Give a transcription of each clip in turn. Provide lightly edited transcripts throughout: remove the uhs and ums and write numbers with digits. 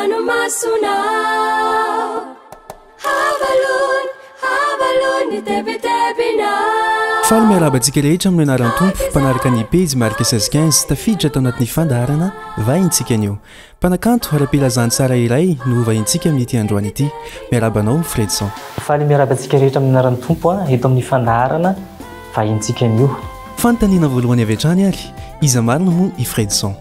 ranomasonao. Havalony, havalony ny tebitebinao. Faly miarahaba antsika rehetra amin'ny anaran'ny Tompo, mpanaraka ny pejy marika 16 15, tafiditra tao anatin'ny fandaharana vahintsika anio. Mpanakanto ara-pilazantsara iray no hovahintsika amin'ity androany ity. Miarahaba anao Fredson. Faly miarahaba antsika rehetra amin'ny anaran'ny Tompo eto amin'ny fandaharana vahintsika anio. Fanontaniana voalohany avy hatrany ary, iza marina moa i Fredson?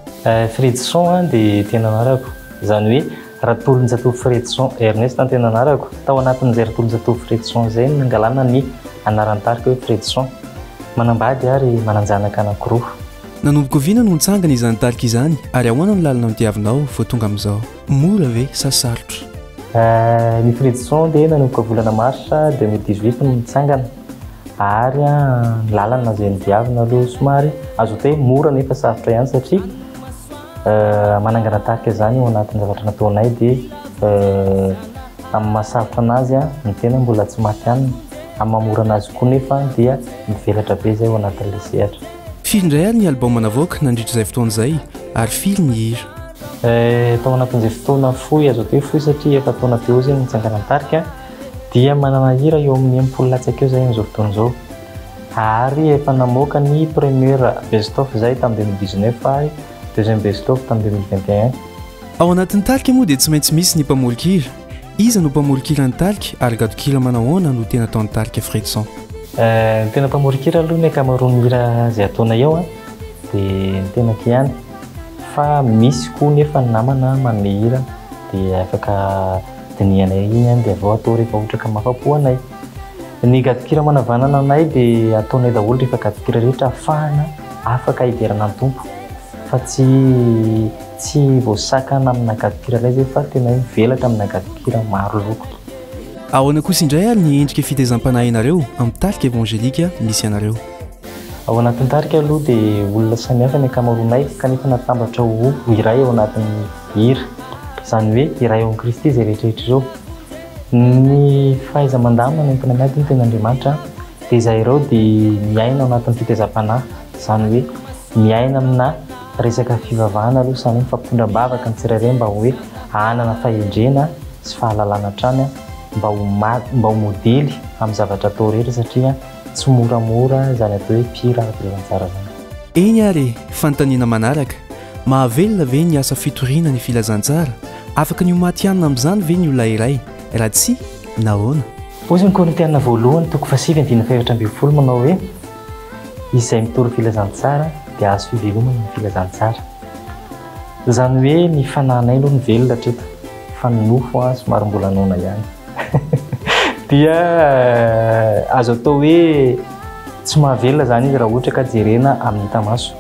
Fredson dia tena anarako, izany hoe Ratolonjatovo Fredson Ernest no tena anarako. Tao anatin'izay Ratolonjatovo Fredson izay no nangalana ny anaran'ny tarika hoe Fredson. Manambady ary manan-janaka anankiroa. Nanomboka oviana no nitsangana izany tarika izany ary ahoana ny lalana nodiavinao vao tonga amin'izao? Mora ve sa sarotra? Ny Fredson dia nanomboka volana mars 2018 no nitsangana ary ny lalana izay nodiavina aloha somary azo atao hoe mora nefa sarotra ihany satria manangana tarika izany ao anatin'ny zavatra nataonay dia amin'ny maha sarotra anazy ny tena mbola tsy matihanina, amin'ny maha mora anazy koa nefa dia mivelatra be izay ao anatin'ilay sehatra. Firy indray ary ny album navoaka nandritra izay fotoana izay ary firy ny hira? Tao anatin'izay fotoana fohy, azo atao hoe fohy satria efa taona teo izay no nitsanganan'ny tarika, dia manana hira eo amin'ny 60 latsaka eo izahay amin'izao fotoana izao. Ary efa namoaka ny première best of izahay tamin'ny 2019 ary deuxième best of tamin'ny 2021. Ao anatin'ny tarika moa dia tsy maintsy misy ny mpamoron-kira. Iza no mpamoron-kira ny tarika ary gadon-kira manahoana no tena ataon'ny tarika Fredson? Ny tena mpamoron-kira aloha ny ankamaroan'ny hira izay ataonay ao dia ny tenako ihany fa misy koa nefa ny namana manome hira dia afaka dinihanay iny ihany dia avy eo atao rehefa ohatra ka mahafa-po anay. Ny gadon-kira manavanana anay dia ataonay daholo rehefa gadon-kira rehetra ahafahana afaka hiderana ny Tompo fa tsy Tsy voasakana amina gadon-kira iray izay fa tena hoe mivelatra amina gadon-kira maro loko. Ahoana kosa indray ary ny endrika fitaizam-panahinareo amin'ny tarika evangelika misy anareo? Ao anatin'ny tarika aloha dia olona samihafa ny ankamaroanay kanefa natambatra ho iray ao anatin'ny hira. Izany hoe iray ao amin'i Kristy izay rehetra rehetra ireo. Ny fahaiza-mandamina no entina miady ny tenin'Andriamanitra dia izahay ireo dia miaina ao anatin'ny fitaizam-panahy. Izany hoe miaina amina Resaka fivavahana aloha izany hoe mifampitondra am-bavaka ny tsirairay mba hoe hanana fahendrena sy fahalalana hatrany mba ho mba ho modely amin'ny zavatra atao rehetra satria tsy moramora izany atao hoe mpihira ara-pilazantsara izany. Eny ary e! Fanontaniana manaraka, mahavelona ve ny asa fitoriana ny filazantsara? Afaka ny ho matihanina amin'izany ve ny olona iray? Raha tsia, nahoana? Hoy ny Korintiana voalohany toko fahasivy andininy fahefatra ambinifolo manao hoe. Izay mitory filazantsara dia azo fivelomana ny filazantsara. Izany hoe ny fanahinay aloha no velona hatreto fa ny nofo somary mbola noana ihany. Dia azo atao hoe tsy mahavelona izany izy raha ohatra ka jerena amin'ny hita maso.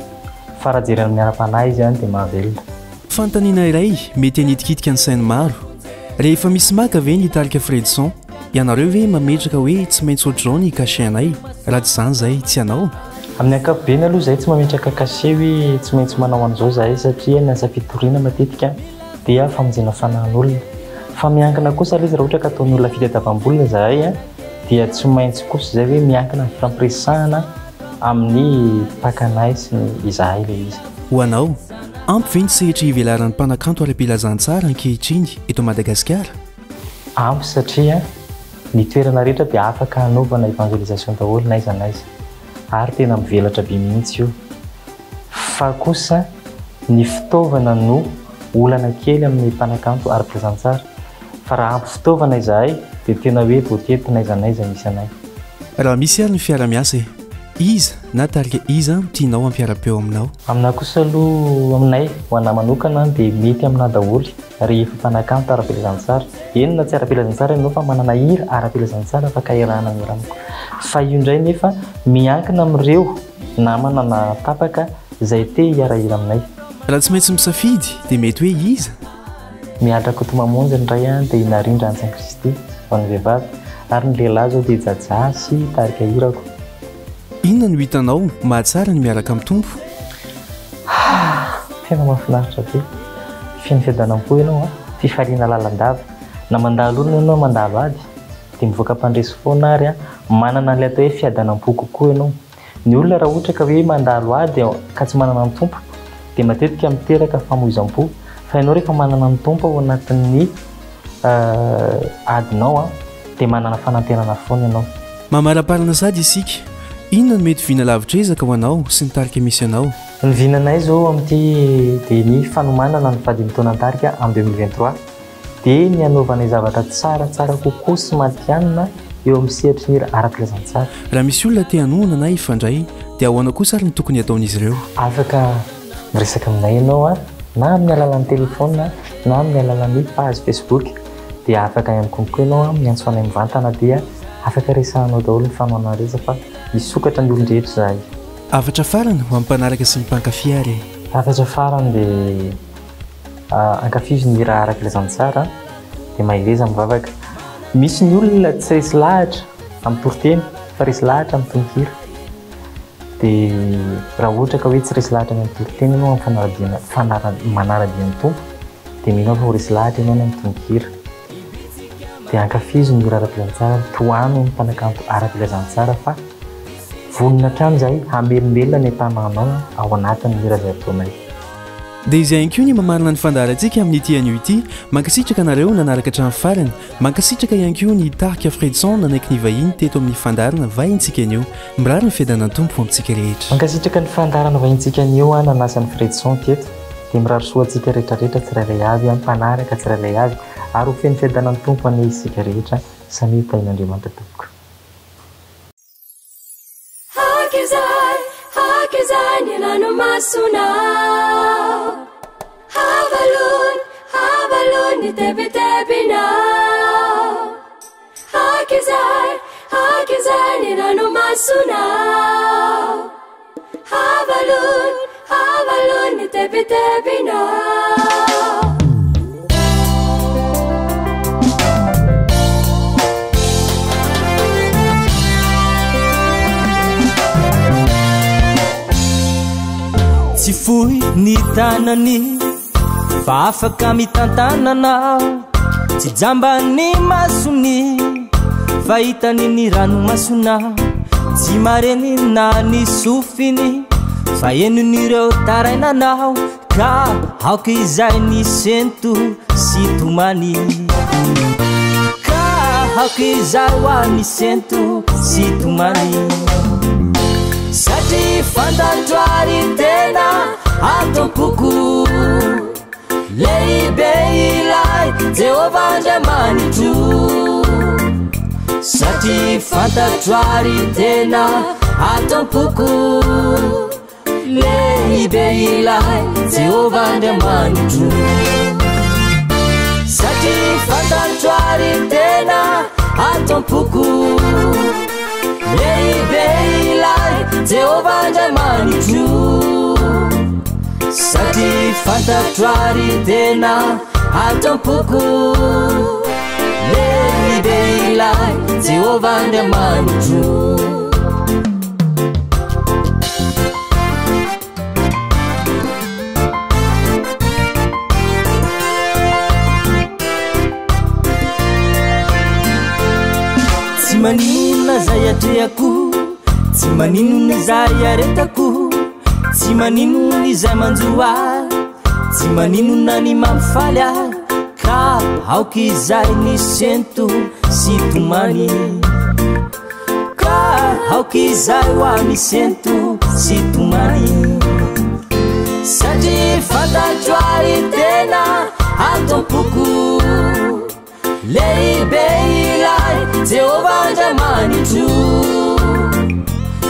Fa raha jerena amin'ny ara-panahy izy dia mahavelona. Fanontaniana iray mety hanitikitika ny sain'ny maro, rehefa misy maka ve ny tarika Fredson? Ianareo ve mametraka hoe tsy maintsy ohatr'izao ny cachet anay, raha tsy izany izahay tsy hanao? Amin'ny ankapobeny aloha izahay tsy mametraka cachet hoe tsy maintsy manao an'izao izahay satria ny asa fitoriana matetika dia famonjena fanahin'olona. Fa miankina kosa ilay izy raha ohatra ka ataon'ny olona fitadiavam-bola izahay dia tsy maintsy kosa izay hoe miankina amin'ny fifampiresahana amin'ny mpaka anay sy ny izahay ilay izy. Ho anao, ampy ve ny sehatra ivelaran'ny mpanakanto ara-pilazantsara ankehitriny eto Madagasikara? Ampy satria ny toerana rehetra dia afaka hanaovana evangelisation daholo n'aiza n'aiza ary tena mivelatra be mihitsy io. Fa kosa ny fitaovana no olana kely amin'ny mpanakanto ara-pilazantsara fa raha ampy fitaovana izahay dia tena hoe voatety n'aiza n'aiza misy anay. Raha misy ary ny fiara-miasa e! Iza na tarika iza no tianao hampiara-peo aminao? Aminà kosa aloha, aminay, ho anà manokana dia mety aminà daholo rehefa mpanakanto ara-pilazantsara. Eny na tsy ara-pilazantsara ianao fa manana hira ara-pilazantsara afaka iarahana mihira amiko. Fa io indray nefa miankina amin'ireo namana na tapaka izay te hiara-hira aminay. Raha tsy maintsy misafidy dia mety hoe iza? Miandry Rakotomamonjy ny iray dia i Narindra Antsa Kristy ho an'ny vehivavy ary ny lehilahy izao dia i Jajah sy tarika Irako. Inona no hitanao mahatsara ny miaraka amin'ny Tompo? Tena mahafinaritra be. Feno fiadanam-po ianao an, fifaliana lalandava. Na mandalo olana ianao na mandalo ady dia mivoaka mpandresy foana ary manana an'ilay atao hoe fiadanam-po kokoa ianao. Ny olona raha ohatra ka hoe mandalo ady ka tsy manana ny Tompo dia matetika miteraka famoizam-po. Fa ianao rehefa manana ny Tompo ao anatin'ny adinao dia manana fanantenana foana ianao. Mamaraparana sady isika. Inona no mety vina lavitr'ezaka ho anao sy ny tarika misy anao? Ny vinanay izao amin'ity dia ny fanomanana ny fahadimy taonan'ny tarika en 2023. Dia ny hanaovanay zavatra tsaratsara kokoa sy matihanina eo amin'ny sehatry ny hira ara-pilazantsara. Raha misy olona te hanohana na hifandray dia ahoana kosa ary no tokony hataon'izy ireo? Afaka miresaka aminay ianao na amin'ny alalan'ny telefaonina na amin'ny alalan'ny page Facebook. Dia afaka ihany konko ianao miantso anay mivantana dia afaka resahanao daholo ny fanohanana rehetra fa misokatra ny olon-drehetra izahay. Hafatra farany ho an'ny mpanaraka sy ny mpankafy ary e! Hafatra farany dia Ankafizo ny hira ara-pilazantsara dia mahereza mivavaka. Misy ny olona tsy resy lahatra amin'ny toriteny fa resy lahatra amin'ny tononkira. Dia raha ohatra ka hoe tsy resy lahatra ny amin'ny toriteny ianao amin'ny fanaradiana fanara manara-dia ny Tompo dia mino aho fa ho resy lahatra ianao ny amin'ny tononkira. Dia ankafizo ny hira ara-pilazantsara, tohano ny mpanakanto ara-pilazantsara fa vonona hatrany izahay hamelombelona ny aim-panahinao ao anatin'ny hira izay ataonay. Dia izay ihany koa ny mamarana ny fandaharantsika amin'ity anio ity. Mankasitraka anareo nanaraka hatramin'ny farany. Mankasitraka ihany koa ny tarika Fredson nanaiky ny vahiny teto amin'ny fandaharana Vahintsika anio. Mirary ny fiadanan'ny Tompo ho amintsika rehetra. Mankasitraka ny fandaharana Vahintsika anio aho nanasa an'i Fredson teto. Dia mirary soa antsika rehetrarehetra tsirairay avy, mpanaraka tsirairay avy ary ho feno fiadanan'ny Tompo anie isika rehetra. Samia tahin'Andriamanitra tompoko. Hakizay, hakizay ny ranomasonao. Havalony, havalony ny tebitebinao. Hakizay, hakizay ny ranomasonao. Havalony, havalony ny tebitebinao. Tsy fohy ny tanany fa afaka mitantanana Tsy jamba ny masony fa hitany ny ranomasona Tsy marenina ny sofiny fa henon'ireo tarainanao Ka aoka izay ny sento sy tomany Ka aoka izay ho ny sento sy tomany Satria fantatro ary tena ato am-poko Lehibe ilay Jehovah Andriamanitro Satria fantatro ary tena ato am-poko Lehibe ilay Jehovah Andriamanitro Satria fantatro ary tena ato am-poko Lehibe ilay Jehovah Andriamanitro Satria fantatro ary tena ato am-poko Lehibe ilay Jehovah Andriamanitro Tsy maninona izay atrehako, tsy maninona izay aretako, tsy maninona izay manjo ahy, tsy maninona ny mampifaly ahy, ka aoka izay ny sento sy tomany. Ka aoka izay ho ahy ny sento sy tomany. Satria fantatro ary tena ato am-poko Lehibe ilay Jehovah Andriamanitro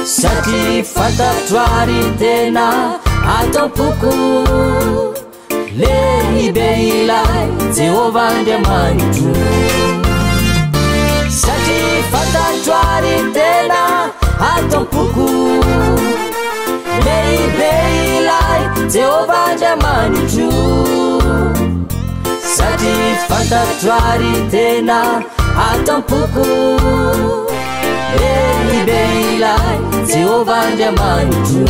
Satria fantatro ary tena ato am-poko Lehibe ilay Jehovah Andriamanitro Satria fantatro ary tena ato am-poko Lehibe ilay Jehovah Andriamanitro Satria fantatro ary tena ato am-poko Lehibe ilay Jehovah Andriamanitro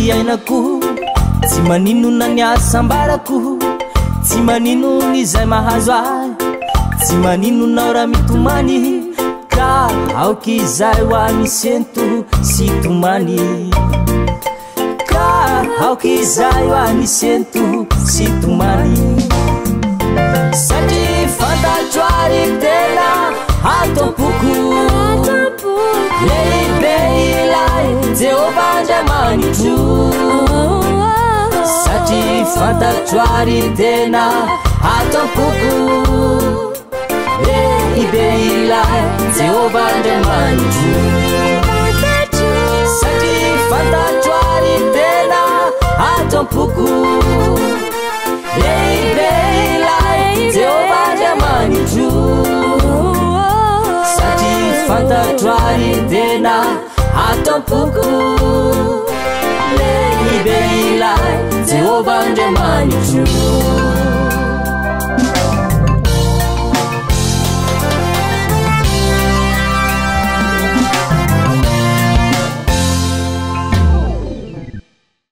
iainako, tsy maninona ny hasambarako, tsy maninona izay mahazo ahy, tsy maninona aho raha mitomany, ka aoka izay ho an'ny sento sy tomany. Ka aoka izay ho an'ny sento sy tomany. Satria fantatro ary tena ato am-poko, lehibe ilay Jehovah Andriamanitro. Satria fantatro ary tena ato am-poko, lehibe ilay Jehovah Andriamanitro. Satria fantatro ary tena ato am-poko, lehibe ilay Jehovah Andriamanitro. Satria fantatro ary tena ato am-poko, lehibe ilay Jehovah Andriamanitro.